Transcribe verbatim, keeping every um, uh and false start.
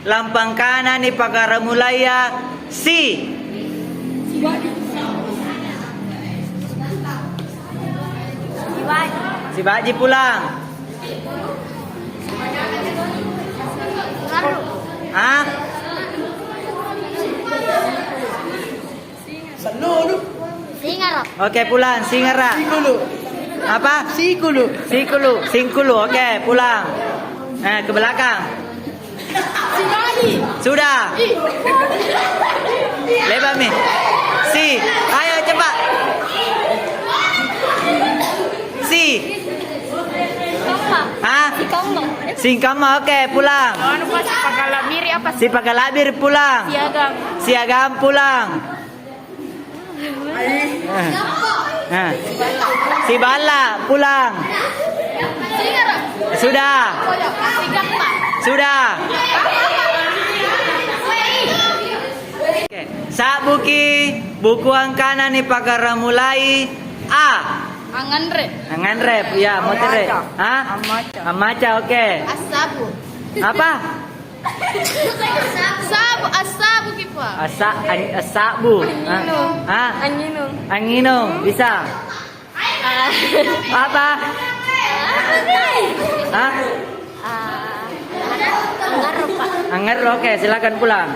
Lampang kana nipakkaramulaya si. Sibaji pulang. Ha? Singara. Oke, pulang. Singara. Sikulu. Apa? Sikulu. Sikulu. Singkulu. Oke, pulang. Eh, ke belakang. Sudah. Lebar mi. Si. Ayo cepat. Si. Ha? Singkamma. Oke, pulang. Anu, Pak, sipakalabiri apa? Sipakalabiri pulang. Siagang. Siagang pulang. Eh. Eh. Siballa, pulang. Sudah. Sudah. Oke. Sa'buki, bukuang kana nipakkaramulai A. Anganre. Anganre, ya, motere. Ammaca. Ha? Ammaca. Ammaca, oke. Assabu. Apa? Sabu, assabu ki, Pak. Asa-, an-, assabu. Ha? Anginung. Ha? Anginung. Anginung, bisa. Ah. Apa? Apa, guys? Ha? Ah, angarro, Pak. Angarro, oke, silakan pulang.